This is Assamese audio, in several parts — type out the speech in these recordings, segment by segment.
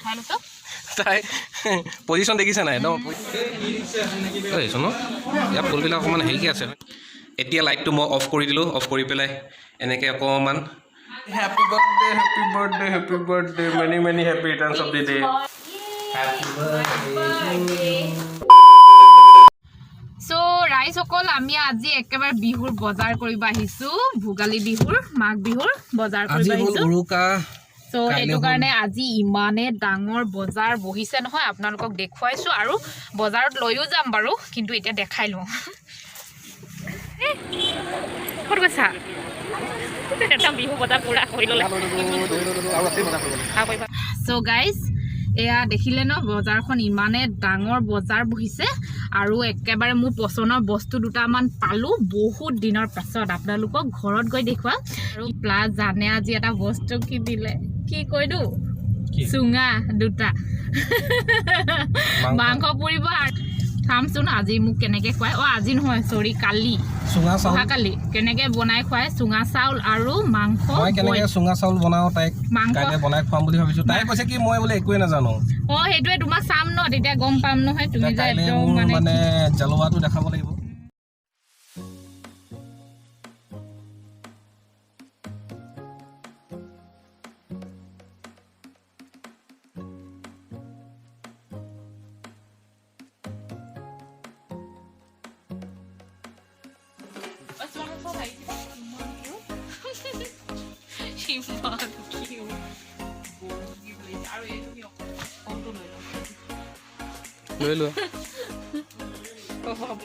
উঠাই লৈছোঁ। তাই পজিশ্যন দেখিছে নাই একদম? ঐ চোন, ইয়াৰ ফুলবিলাক অকণমান হেৰিকৈ আছে। এতিয়া লাইটটো মই অফ কৰি দিলোঁ। অফ কৰি পেলাই এনেকৈ অকণমান happy birthday, happy birthday, happy birthday, many many happy returns of the day, happy birthday. চ' ৰাইজসকল, আমি আজি একেবাৰে বিহুৰ বজাৰ কৰিব আহিছো। ভোগালী বিহুৰ, মাঘ বিহুৰ বজাৰ কৰিব আজি হ'ল আহিছো। উৰুকা। চ' কাইলৈ সেইটো হ'ল। কাৰণে আজি ইমানে ডাঙৰ বজাৰ বহিছে নহয়, আপোনালোকক দেখুৱাইছো আৰু বজাৰত লৈও যাম বাৰু, কিন্তু এতিয়া দেখাই লওঁ। এ, ক'ত গৈছা? একদম বিহু বজাৰ পুৰা কৰি ল'লে। চ' গাইজ, এয়া দেখিলে ন বজাৰখন? ইমানে ডাঙৰ বজাৰ বহিছে আৰু একেবাৰে মোৰ পচন্দৰ বস্তু দুটামান পালোঁ বহুত দিনৰ পাছত। আপোনালোকক ঘৰত গৈ দেখুৱাম। আৰু প্লাছ জানে আজি এটা বস্তু কিনিলে, কি কৈ দিওঁ? কি? চুঙা দুটা। মাংস। মাংস পুৰিব আৰু খামচোন। আজি মোক কেনেকে খুৱাই, অ আজি নহয়, চৰি, কালি। চুঙা চাউল। অহাকালি কেনেকে বনাই খুৱাই চুঙা চাউল আৰু মাংস মই কেনেকে boil। চুঙা চাউল বনাওঁ তাইক মাংস। কাইলৈ বনাই খুৱাম বুলি ভাবিছো। তাই কৈছে কি, মই বোলে একোৱে নাজানো। অ, সেইটোৱে তোমাক চাম ন, তেতিয়া গম পাম নহয় তুমি এতিয়া যে কাইলৈ একদম মোৰ মানে মানে জালুৱাটো দেখাব লাগিব। ইমান কিউট আৰু এইটো কি ফোনটো লৈ লওঁ। লৈ লোৱা। হ'ব।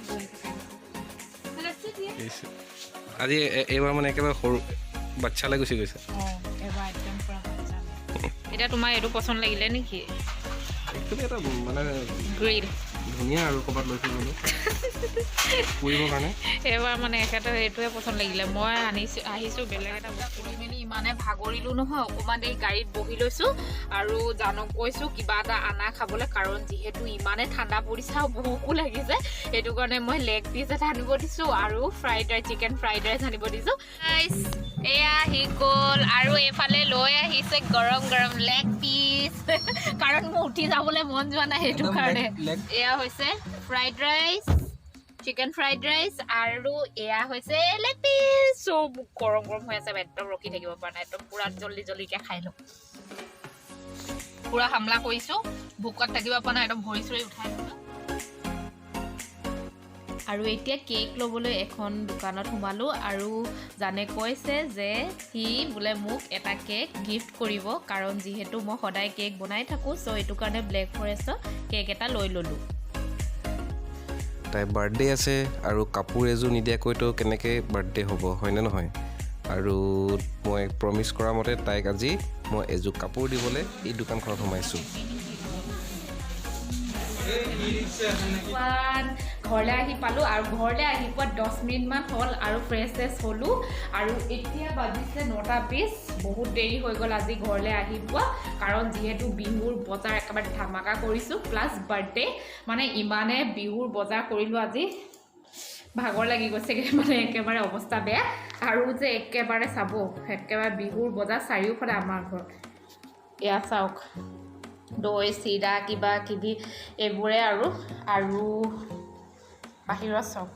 আজি এইবাৰ মানে একেবাৰে সৰু বাচ্ছালৈ গুচি গৈছে। অঁ, এবাৰ একদম পুৰা বাচ্ছা। এতিয়া তোমাৰ এইটো পচন্দ লাগিলে নেকি? একচুৱেলি এটা মানে গ্ৰিল। ধুনীয়া আৰু ক'ৰবাত লৈ ফুৰিবলৈ, পুৰিবৰ কাৰণে। এইবাৰ মানে এখেতৰ এইটোৱে পচন্দ লাগিলে। মই আনিছোঁ, আহিছোঁ বেলেগ এটা বস্তু কৰি মেলি ইমানে ভাগৰিলোঁ নহয়, অকণমান দেৰি গাড়ীত বহি লৈছোঁ আৰু জানক কৈছোঁ কিবা এটা আনা খাবলৈ, কাৰণ যিহেতু ইমানে ঠাণ্ডা পৰিছে আৰু ভোকো লাগিছে। সেইটো কাৰণে মই লেগ পিচ এটা আনিব দিছোঁ আৰু fried rice, chicken fried rice আনিব দিছোঁ। Guys, এয়া আহি গ'ল আৰু এইফালে লৈ আহিছে গৰম গৰম লেগ পিচ, কাৰণ মোৰ উঠি যাবলৈ মন যোৱা নাই, সেইটো একদম কাৰণে। এয়া হৈছে fried rice, chicken fried rice আৰু এয়া হৈছে লেগ পিচ। চ' মোক গৰম গৰম হৈ আছে, একদম ৰখি থাকিব পৰা নাই, একদম পূৰা জল্দি জল্দিকৈ খাই লওঁ। পূৰা হামলা কৰিছোঁ, ভোকত থাকিব পৰা নাই, একদম ভৰি চৰি উঠাই দিছোঁ। আৰু এতিয়া কেক ল'বলৈ এখন দোকানত সোমালোঁ আৰু জানে কৈছে যে সি বোলে মোক এটা কেক গিফ্ট কৰিব, কাৰণ যিহেতু মই সদায় কেক বনাই থাকোঁ। চ' এইটো কাৰণে ব্লেক ফৰেষ্টৰ কেক এটা লৈ ল'লোঁ। তাইৰ বাৰ্থডে আছে আৰু কাপোৰ এযোৰ নিদিয়াকৈতো কেনেকৈ বাৰ্থডে হ'ব, হয়নে নহয়? আৰু মই প্ৰমিছ কৰা মতে তাইক আজি মই এযোৰ কাপোৰ দিবলৈ এই দোকানখনত সোমাইছোঁ। ওৱান ঘৰলৈ আহি পালোঁ আৰু ঘৰলৈ আহি পোৱা 10 মিনিটমান হ'ল আৰু ফ্ৰেছ চেছ হ'লোঁ আৰু এতিয়া বাজিছে 9টা 20। বহুত দেৰি হৈ গ'ল আজি ঘৰলৈ আহি পোৱা, কাৰণ যিহেতু বিহুৰ বজাৰ একেবাৰে ধামাকা কৰিছোঁ, প্লাছ বাৰ্থডে, মানে ইমানে বিহুৰ বজাৰ কৰিলোঁ আজি, ভাগৰ লাগি গৈছেগৈ, মানে একেবাৰে অৱস্থা বেয়া। আৰু যে একেবাৰে চাব, একেবাৰে বিহুৰ বজাৰ চাৰিওফালে আমাৰ ঘৰত। এয়া চাওক, দৈ চিৰা কিবা কিবি এইবোৰে আৰু আৰু বাহিৰত চাওক।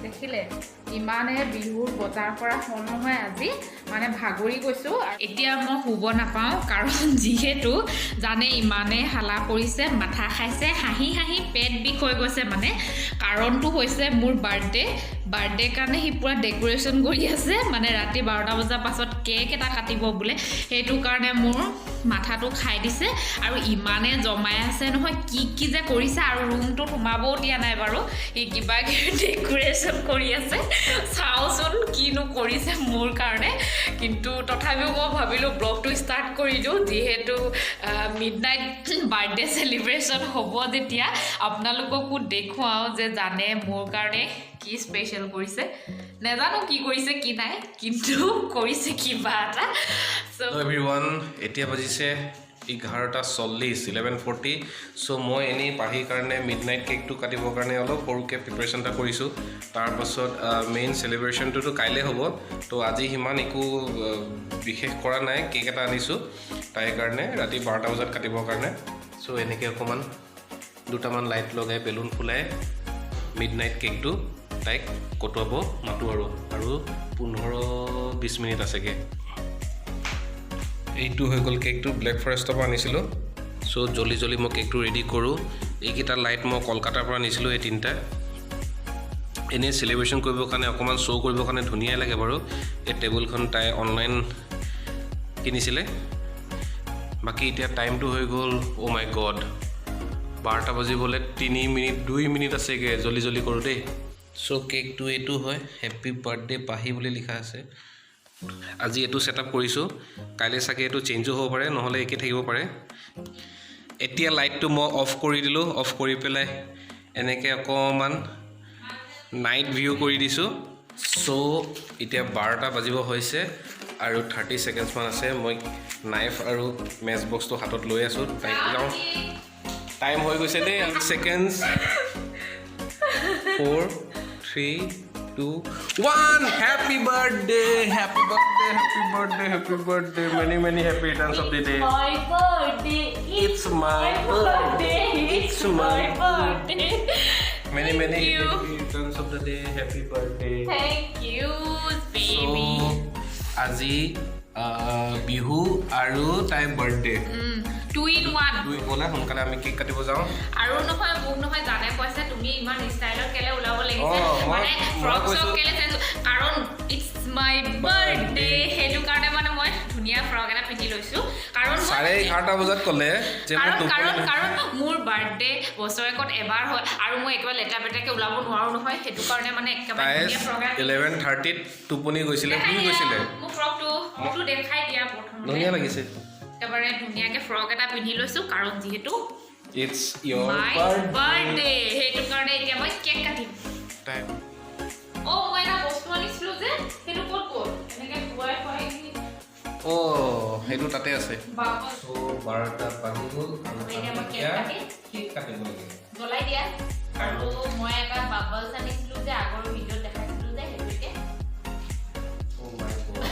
দেখিলে, ইমানে বিহুৰ বজাৰ কৰা হ'ল নহয় আজি, মানে ভাগৰি গৈছোঁ। এতিয়া মই শুব নাপাওঁ, কাৰণ যিহেতু জানে ইমানে হালা কৰিছে, মাথা খাইছে, হাঁহি হাঁহি পেট বিষ হৈ গৈছে। মানে কাৰণটো হৈছে মোৰ বাৰ্থডে। বাৰ্থডে কাৰণে সি পূৰা ডেক'ৰেশ্যন কৰি আছে, মানে ৰাতি 12টা বজাৰ পাছত কেক এটা কাটিব বোলে। সেইটো কাৰণে মোৰ মাথাটো খাই দিছে আৰু ইমানে জমাই আছে নহয়, কি কি যে কৰিছে। আৰু ৰুমটোত সোমাবও দিয়া নাই বাৰু, সি কিবা কিবি ডেক'ৰেশ্যন কৰি আছে। চাওঁচোন কিনো কৰিছে মোৰ কাৰণে। কিন্তু তথাপিও মই ভাবিলোঁ ব্লগটো ষ্টাৰ্ট কৰি দিওঁ, যিহেতু মিড নাইট বাৰ্থডে চেলিব্ৰেশ্যন হ'ব যেতিয়া আপোনালোককো দেখুৱাওঁ যে জানে মোৰ কাৰণে কি স্পেচিয়েল কৰিছে। নাজানো কি কৰিছে কি নাই, কিন্তু কৰিছে কিবা এটা। চ' এভৰি ওৱান, এতিয়া বাজিছে 11:40, 11:40। চ' মই এনেই পাহিৰ কাৰণে মিড নাইট কেকটো কাটিবৰ কাৰণে অলপ সৰুকৈ প্ৰিপেৰেশ্যন এটা কৰিছোঁ। তাৰপাছত মেইন চেলিব্ৰেশ্যনটোতো কাইলৈ হ'ব, ত' আজি সিমান একো বিশেষ কৰা নাই। কেক এটা আনিছোঁ তাইৰ কাৰণে ৰাতি 12টা বজাত কাটিবৰ কাৰণে। চ' এনেকৈ অকণমান দুটামান লাইট লগাই বেলুন ফুলাই মিড নাইট কেকটো তাইক কটোৱাব মাতোঁ আৰু আৰু 15-20 মিনিট আছেগৈ। এইটো হৈ গ'ল কেকটো, ব্লেক ফৰেষ্টৰ পৰা আনিছিলোঁ। চ' জল্দি জল্দি মই কেকটো ৰেডি কৰোঁ। এইকেইটা লাইট মই কলকাতাৰ পৰা আনিছিলোঁ, এই তিনিটা। এনেই চেলিব্ৰেশ্যন কৰিবৰ কাৰণে অকণমান শ্ব' কৰিবৰ কাৰণে ধুনীয়াই লাগে বাৰু। এই টেবুলখন তাই অনলাইন কিনিছিলে। বাকী এতিয়া টাইমটো হৈ গ'ল, অ' মাই গড, 12টা বাজিবলৈ 3 মিনিট 2 মিনিট আছেগৈ। জল্দি জল্দি কৰোঁ দেই। চ' কেকটো এইটো হয়, হেপ্পী বাৰ্থডে পাহি বুলি লিখা আছে। আজি এইটো ছেট আপ কৰিছোঁ, কাইলৈ চাগে এইটো চেঞ্জো হ'ব পাৰে, নহ'লে একে থাকিব পাৰে। এতিয়া লাইটটো মই অফ কৰি দিলোঁ। অফ কৰি পেলাই এনেকৈ অকণমান নাইট ভিউ কৰি দিছোঁ। চ' এতিয়া 12টা বাজিব হৈছে আৰু 30 ছেকেণ্ডছমান আছে। মই নাইফ আৰু মেচ বক্সটো হাতত লৈ আছোঁ, তাইক যাওঁ। টাইম হৈ গৈছে দেই। Seconds, 4, 3, 2, 1। Happy birthday, happy birthday, happy birthday, happy birthday, many many happy returns of the day. My birthday. It's my birthday. It's my birthday. Many many Thank you. happy returns of the day. Happy birthday. Thank you, baby. So, আজি বিহু আৰু তাইৰ বাৰ্থডে 2 in 1। দুই। ব'লা সোনকালে আমি কেক কাটিব যাওঁ। আৰু নহয়, মোক নহয় জানে কৈছে, তুমি ইমান ষ্টাইলত কেলে ওলাব লাগিছে? মানে মই ফ্ৰক কৈছোঁ- চক কেলে চেঞ্জ? কাৰণ it's my birthday, সেইটো কাৰণে মানে মই ধুনীয়া ফ্ৰক এটা পিন্ধি লৈছোঁ। কাৰণ মই 11:30 বজাত ক'লে যে মোৰ কাৰণ কাৰণ টোপনি কাৰণ মোৰ বাৰ্থডে বছৰেকত এবাৰ হয় আৰু মই একেবাৰে লেতেৰা পেতেৰাকে ওলাব নোৱাৰো নহয়, সেইটো কাৰণে মানে একেবাৰে তাই ধুনীয়া ফ্ৰক এটা 11:30ত টোপনি গৈছিলে, দেখাই শুই দিয়া, গৈছিলে। মোৰ ফ্ৰকটো দেখাই দিয়া প্ৰথমতে। ধুনীয়া লাগিছে। একেবাৰে ধুনীয়াকে ফ্ৰক এটা পিন্ধি লৈছোঁ, কাৰণ যিহেতু it's your my birthday. Birthday, সেইটো কাৰণে এতিয়া মই কেক কাটিম। টাইম। অ', মই এটা বস্তু আনিছিলো যে, সেইটো ক'ত গ'ল? এনেকে খুৱাই খুৱাই অ', সেইটো তাতে আছে। বাকচ। চ' 12টা বাজি গ'ল আৰু এতিয়া আমি মই কেক এতিয়া কাটিম। কেক কাটিব লাগিব। জ্বলাই দিয়া। আৰু মই এটা বাবলছ আনিছিলো যে, আগৰ ভিডিঅ'ত দেখাইছিলো যে, সেইটো এতিয়া Oh my God.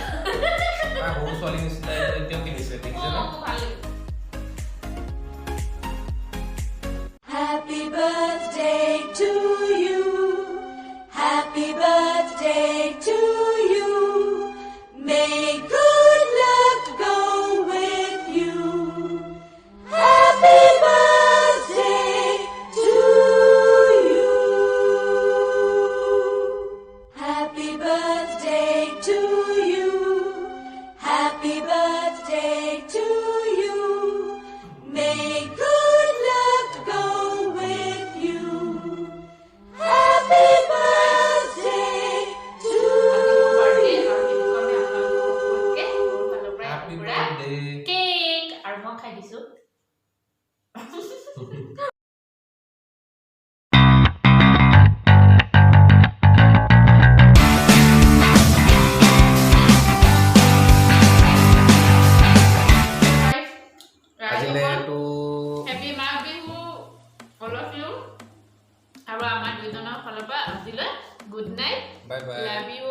তাই সৰু ছোৱালী নিচিনা এইটো এতিয়াও কিনিছে, দেখিছে ন? অ', মোৰ ভাল লাগিছে। Happy birthday to you. Happy birthday to you. May good luck go with you. Happy birthday to you. Happy birthday to you. Happy birthday to you. May good luck go with you. Happy birthday to birthday you. আৰু সেইটো কাৰণে আপোনালোকক সকলোকে মোৰ ফালৰ পৰা Happy এটুকুৰা birthday. Cake আৰু মই খাই দিছো। আজিলেতো happy Magh Bihu all of you আৰু আমাৰ দুইজনৰ ফালৰ পৰা আজিলৈ good night. Bye bye. Love you.